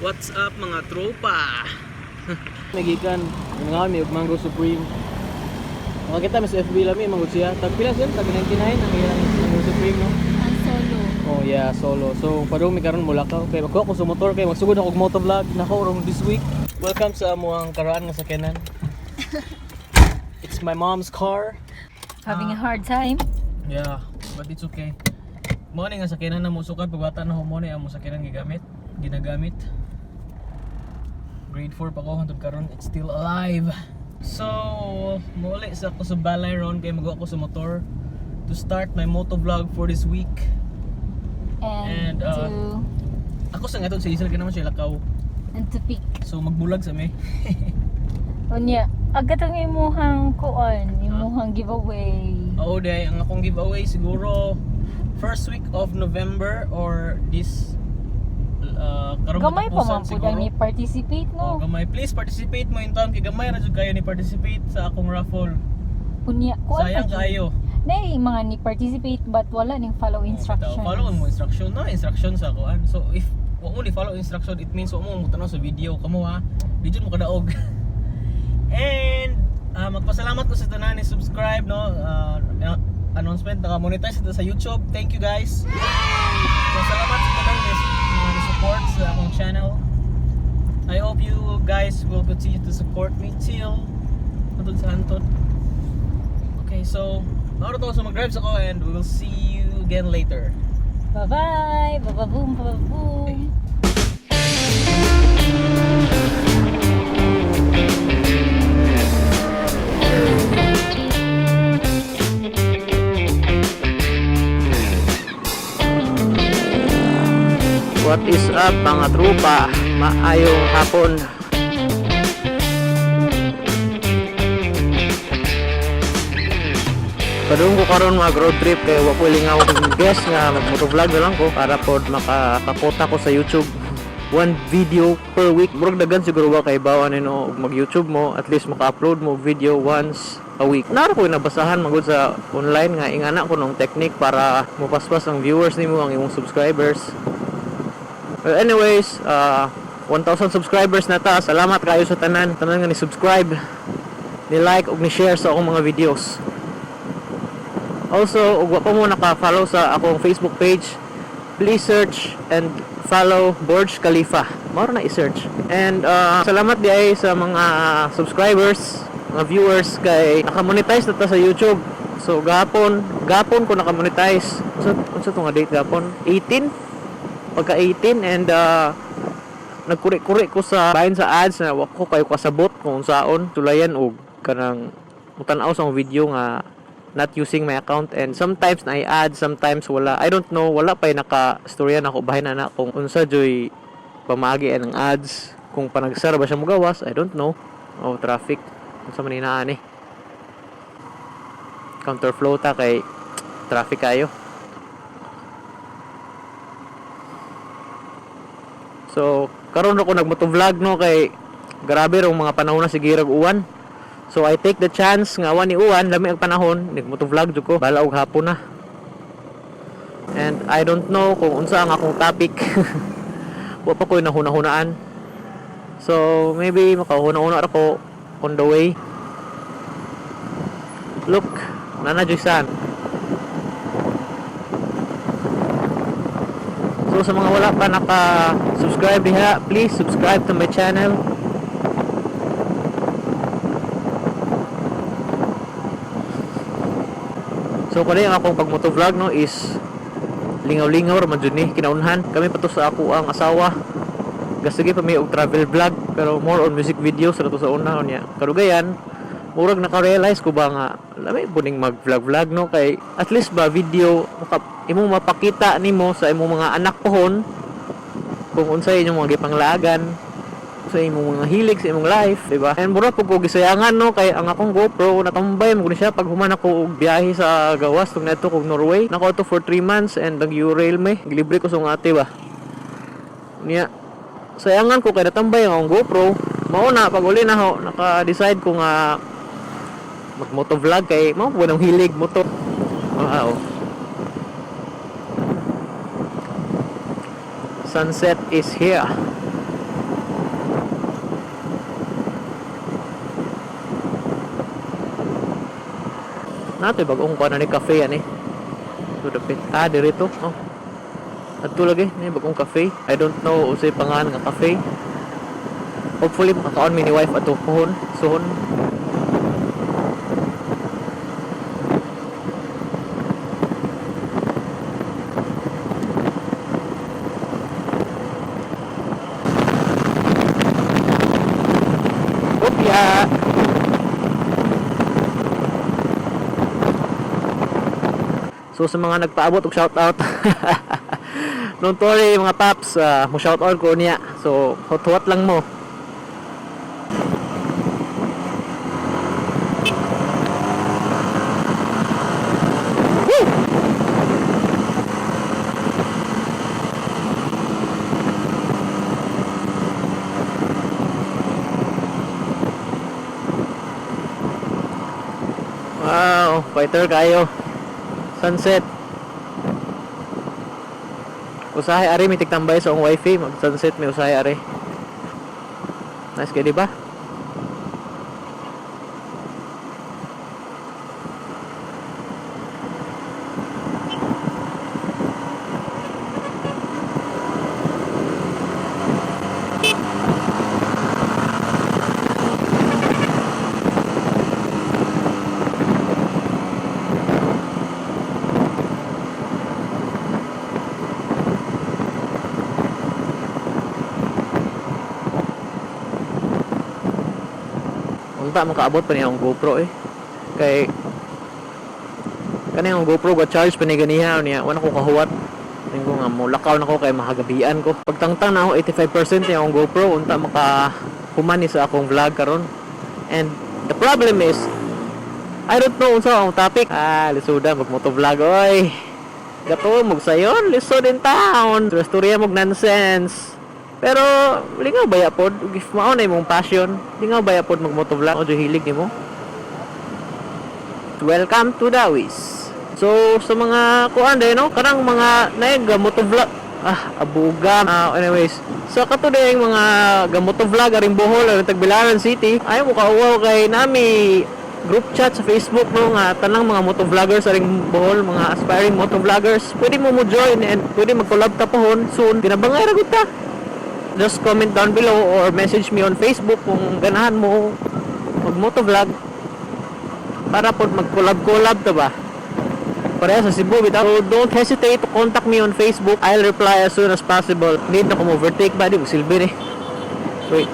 What's up, mga tropa? Nagikan, nga mi og Mango Supreme. Makakita mi sa FB lami mango siya. Tag pila siya? Tag 99 ang ilang Mango Supreme, no? Ang solo. Oh yeah, solo. So padung mi karon mulakaw kay magkuha ko sa motor kay magsugod ako og motovlog nako rong this week. Welcome sa amuang karaan nga sakyanan. It's my mom's car. Having a hard time? Yeah, but it's okay. Mo ni nga sakyanan na musukad pagbata na mo ni ang sakyanan gigamit, ginagamit. Grade 4 pa ko hantod karon, it's still alive. So, muli sa ako sa balay ron kay magawa ko sa motor to start my motovlog for this week. And, And, to Ako sa ngatod sa Isel kay naman siya lakaw. and to pick. So magbulag sa mi. Unya, agad ang imuhang kuan, imuhang giveaway. Oo, day ang akong giveaway siguro first week of November or this karong Gamay pa katapusan man pud ang ni-participate, Oh, no? gamay. Please participate mo in taon kay gamay ra jud kayo ni participate sa akong raffle. Unya, kuan pa Sayang jud. kayo. Nay, mga ni-participate but wala ning follow instructions. Oh, follow mo instruction no, instruction sa kuan. So if wa mo ni follow instruction, it means wa mo mutanaw sa video kamo ha. Di jud mo kadaog. And magpasalamat ko sa tanan ni subscribe, no. Announcement naka-monetize ito sa YouTube. Thank you guys. So salamat sa tanan ni mga ni support sa akong channel. I hope you guys will continue to support me till hantod sa hantod. Okay, so naroon to sa mag-drive sa ko and we will see you again later. Bye-bye! Ba-ba-boom, ba-ba-boom! What is up, mga trupa? Maayong hapon. Padung ko karon mag road trip kay wa ko lingaw kong guest nga mag motovlog na lang ko para pod makakakota ko sa YouTube. One video per week. Murag dagan siguro ba kay bawan nino og mag YouTube mo, at least maka-upload mo video once a week. Naro ko nabasahan magud sa online nga ingana ko nung technique para mopaspas ang viewers nimo, ang imong subscribers. Well, anyways, 1,000 subscribers na ta. Salamat kayo sa tanan. Tanan nga ni subscribe, ni like ug ni share sa akong mga videos. Also, ug wa pa mo naka-follow sa akong Facebook page, please search and follow Burj Khalifa. Mao ra na i-search. And salamat di ay sa mga subscribers, mga viewers kay naka-monetize na ta sa YouTube. So gapon, gapon ko naka-monetize. So unsa to nga date gapon? 18? Pagka 18 and nagkuri-kuri ko sa bahin sa ads na wa ko kayo kasabot kung unsaon tulayan og kanang mutan-aw sa akong video nga not using my account, and sometimes na add, sometimes wala. I don't know, wala pa naka storya na ako bahin na kung unsa joy pamaagi ang ads, kung panagsara ba siya mugawas, I don't know. Oh, traffic, unsa man inaan eh, counterflow ta kay traffic kayo. So, karon ra ko nagmotovlog, no, kay grabe rong mga panahon na sige rag uwan. So I take the chance nga awan ni uwan, lami ang panahon, nagmotovlog jud ko. Bala og hapon na. And I don't know kung unsa ang akong topic. Wa pa ko'y nahuna-hunaan. So maybe makahuna-huna ra ko on the way. Look, nana jud san. So sa mga wala pa naka-subscribe diha, please subscribe to my channel. So kani ang akong pag-motovlog, no, is lingaw-lingaw ra man jud ni kinaunhan. Kami pa to sa ako ang asawa. Gasige pa mi og travel vlog pero more on music videos ra to sa una unya. Kadugayan murag naka-realize ko ba nga lami puning mag-vlog vlog, no, kay at least ba video maka, imong mapakita nimo sa imong mga anak pohon kung unsay inyong mga gipanglaagan sa imong mga hilig sa imong life, di ba? And mura pud ko gisayangan, no, kay ang akong GoPro natambay mo siya pag human ako og biyahe sa gawas tung neto kog Norway. Nako to for 3 months and nag Eurail me. Gilibre ko sa akong ate ba. Niya sayangan ko kay natambay ang akong GoPro. Mao na pag uli na ho, naka-decide ko nga mag motovlog kay mao po nang hilig motor. Wow. Sunset is here. Naa toy bag-ong kuan ni cafe ani. So dapit. Ah, dirito. Oh. Adto lagi ni bag-ong cafe. I don't know unsay pangalan nga cafe. Hopefully makakaon mi ni wife ato pohon soon. Opya. So sa mga nagpaabot og shoutout. Don't worry, mga paps, mo shoutout ko niya. So hot-hot lang mo. Woo! Wow, fighter kayo. Sunset. Usahay ari may tigtambay sa akong wifi, mag sunset may usahay ari. Nice kay, di ba? Unta makaabot pa niya ang GoPro eh. Kay kani ang GoPro ga charge pa ni ganiha niya, wala ko kahuwat. Tingko nga mo lakaw na ko kay mahagabian ko. Pagtangtang na ako 85% niya ang GoPro, unta maka humani sa akong vlog karon. And the problem is I don't know unsa ang topic. Ah, lisuda mag motovlog oy. Gato mo sayon, lisod in town. Istorya mo nonsense. Pero lingaw baya pod if mao na imong passion, lingaw baya pod mag motovlog o hilig nimo. Welcome to Dawis. So sa mga kuan day no, kanang mga naay motovlog, ah, abuga. Ah, anyways, sa kato day mga gamotovlog aring Bohol aring Tagbilaran City, ay mo kauwaw kay nami group chat sa Facebook no nga tanang mga motovloggers aring Bohol, mga aspiring motovloggers, pwede mo mo join and pwede mag-collab ta pohon soon. Tinabangay ra gud ta. Just comment down below or message me on Facebook kung ganahan mo mag motovlog para po mag-collab-collab ta ba. Pareha sa Cebu bitaw. So don't hesitate to contact me on Facebook. I'll reply as soon as possible. Need na ko mo overtake ba, di mo silbi ni. Wait.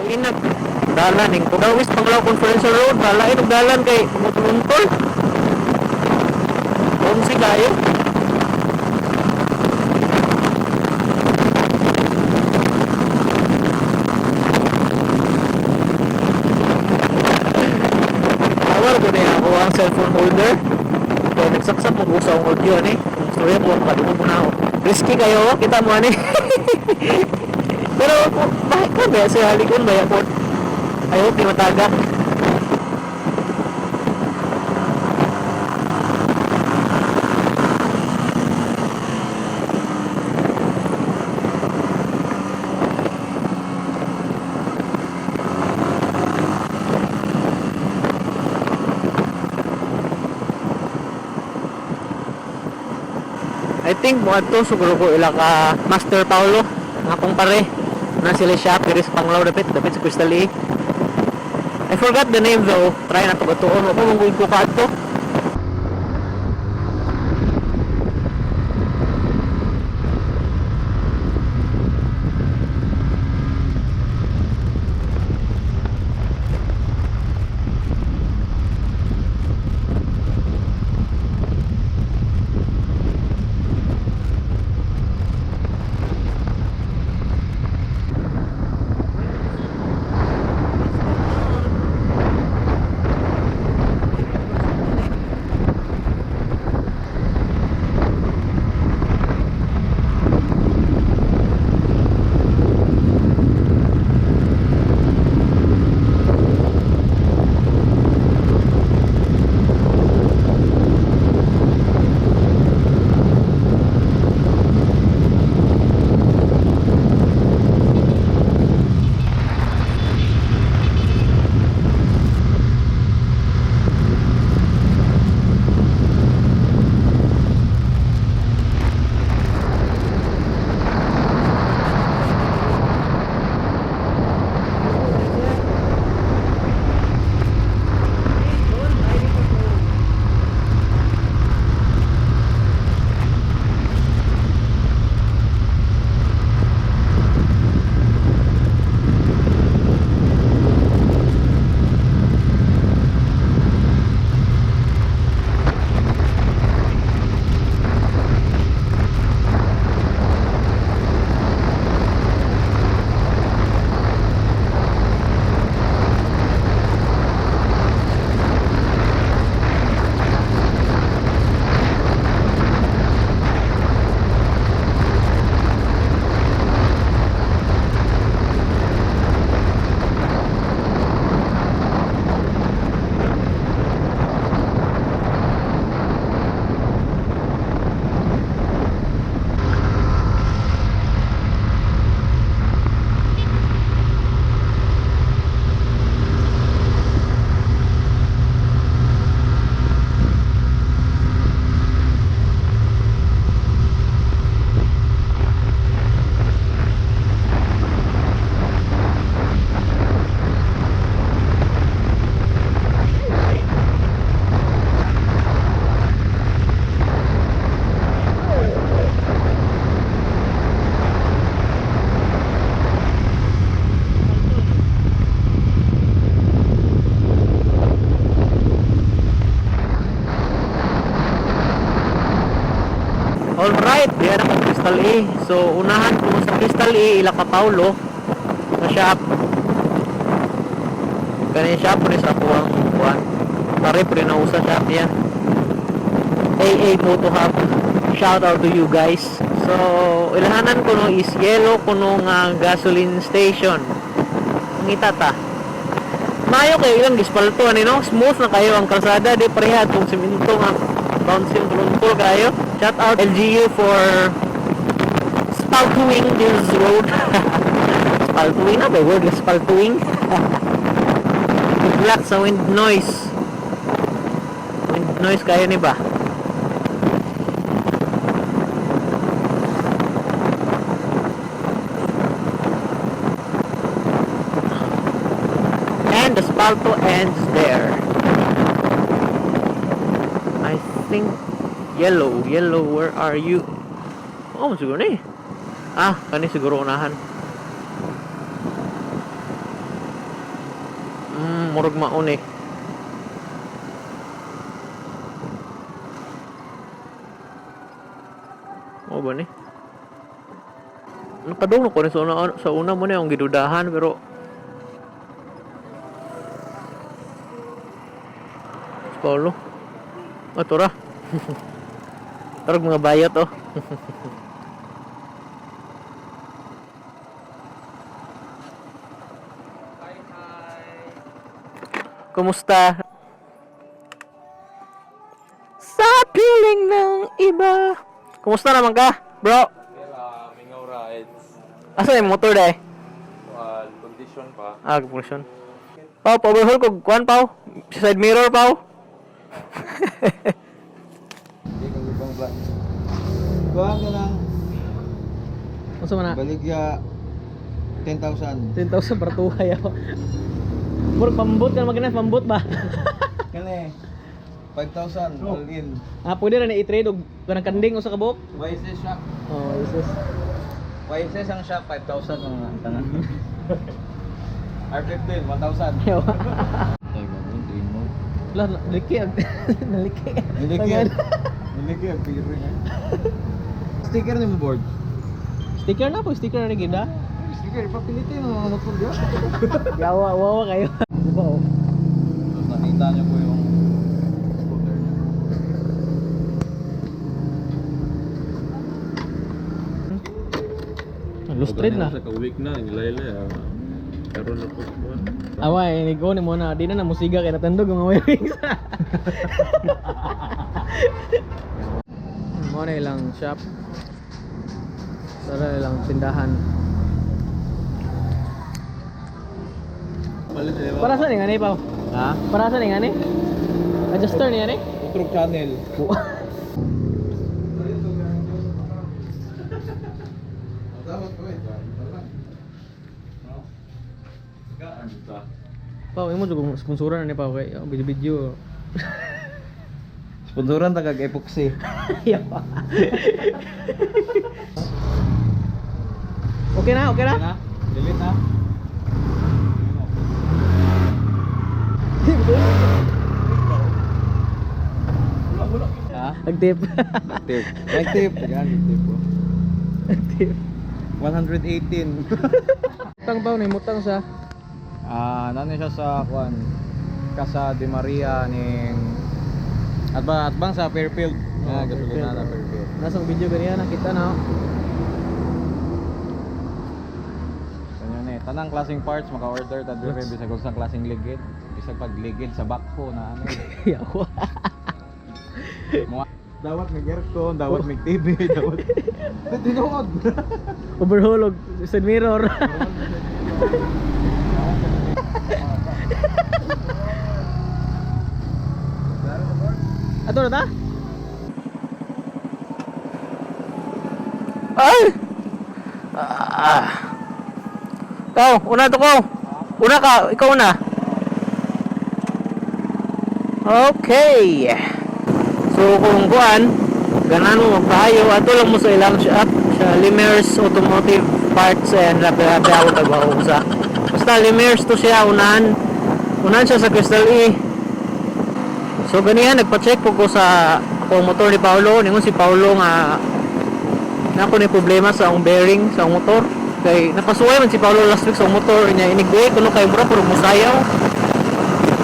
Kainag. Dalan ning Pugawis Panglao Conference Road, balain og dalan kay mutuluntol. Onsi kayo. Awar ko na ako ang cellphone holder. Kaya nagsaksak mo sa akong audio ani. Ang storya ko kadungog mo na ako. Risky kayo, kita mo ani. Pero bakit ko ba sa halikon ba po? I hope di matagak. I think mo adto siguro ko ila ka Master Paulo nga akong pare na sila shop diri sa Panglao dapit dapit sa Crystal A. I forgot the name though. Try na to gatuon mo kung ko kaadto. E. So unahan ko sa Crystal E ila ka Paulo sa shop. Kani shop ni sa ako ang kuan. Pare pre na usa shop niya. AA Moto Hub. Shout out to you guys. So ilahanan ko no is yellow kuno nga gasoline station. Ngita ta. Maayo kayo ilang gispalto ani no? Smooth na kayo ang kalsada di pareha atong simento nga bouncing tulungkol kayo. Shout out LGU for spaltuing this road. Spaltuing na ba word spaltuing? Good luck sa wind noise. Wind noise kayo ni ba? And the Spalto ends there. I think yellow, yellow, where are you? Oh, siguro na eh. Ah, kani siguro unahan. Murag maon eh. Oh, ba ni? Nakadungog ko ni sa una mo na yung gidudahan pero Paulo. Oh, tura. Tarog mga bayot oh. Kumusta? Sa piling ng iba. Kumusta naman ka, bro? Kaya mingaw rides. Asa yung motor dai? Well, condition pa. Ah, function. Pau, pa-overhaul ko. Kuan, pau. Side mirror, pau. Hindi kang ibang vlog. Kuha ka ng Unsa man na? baligya 10,000. 10,000 para tuhay ako. Murag pambot ka naman pambot ba? Kani 5,000 all in. Ah, pwede ra na i-trade og kanang kanding usa ka buok. YSS shop. Oh, isus. YSS ang shop 5,000 ang tanan. R15 1,000. Teka, tingin mo. Lah, naliki. Naliki. Niliki. Niliki ang piri. Sticker ni mo board. Sticker na po, sticker na rin gina. Sticker ipapilitin ang mga motor diya. Yawa, wawa kayo. Diba oh. Tapos nakita niyo po yung scooter niya. Lustrid na. Sa ka-week na, nilaylay. Karon na po buwan. Away, ni go ni mo na. Di na na musiga kay natandog ang mga wirings. Mo na ilang shop. Tara ilang tindahan. Palit eh. Para sa ni ngani pa? Ha? Para sa ni ngani? Adjuster ni ngani? Utrog channel. Pao, imo jud kung sponsoran ni Pao kay oh, video-video. Sponsoran ta kag epoxy. Yawa. Okay na, okay na? Na? Delete na. Ha? Nag-tip. Tip. Nag-tip. Yan, tip ko. Nag-tip. 118. Mutang Pao, mutang sa Ah, nano siya sa kuan Casa de Maria ning Atbang atbang sa Fairfield. Oh, Ah, gasolina na Fairfield. Fairfield. Nasa video ganiya nakita na. Oh. Ganyan eh. Tanang klaseng parts maka-order ta dire bisag unsang klaseng ligid, bisag pagligid sa bakho na ano. Yawa. Mga dawat may aircon, dawat may TV, dawat. Tinuod. Overhaul og side mirror. Ato na ta? Ay! Ah. Ikaw, una to ko. Una ka, ikaw una. Okay. So kung kuan, ganan mo magpahayo, ato lang mo sa ilang shop sa Limers Automotive Parts and labi-labi ako trabaho ko sa. Basta Limers to siya unahan. Unahan siya sa Crystal E. So ganihan nagpa-check po ko sa akong motor ni Paolo, ningon si Paolo nga Na ako na problema sa akong bearing sa akong motor. Kay napasuway man si Paolo last week sa akong motor niya, inigway kuno kay mura puro musayaw.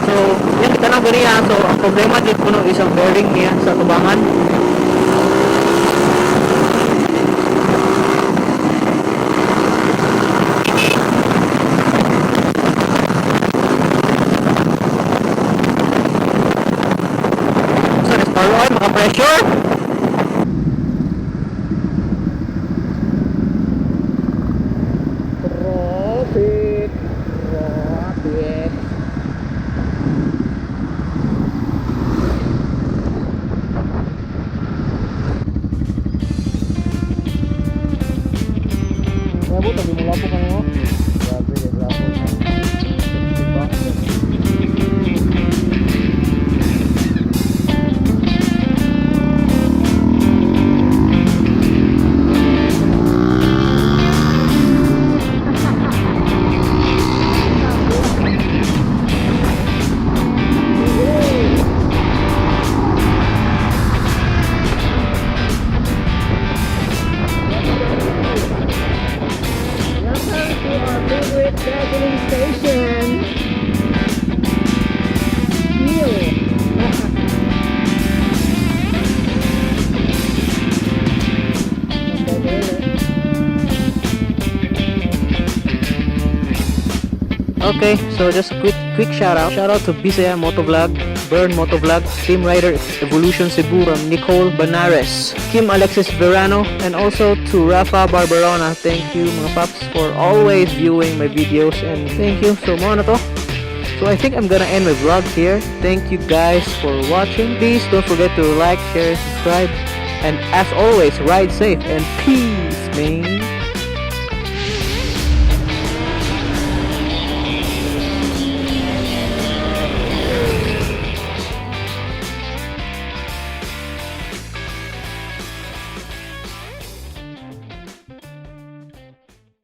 So, yan kita na ganiya. So, ang problema dito kuno is ang bearing niya sa tubangan. So, ni Paolo ay maka-pressure. Traffic! Traffic! Grabe, tabi mo lapo kayo. Grabe, grabe. Diba? Welcome to our favorite gasoline station. Ew. Okay, so just a quick shout out. Shout out to Bisaya Motovlog, Burn Motovlog, Team Rider Evolution Cebu, from Nicole Banares, Kim Alexis Verano, and also to Rafa Barbarona. Thank you, mga paps, for always viewing my videos, and thank you. So mao na to. So I think I'm gonna end my vlog here. Thank you guys for watching. Please don't forget to like, share, subscribe, and as always, ride safe and peace, man.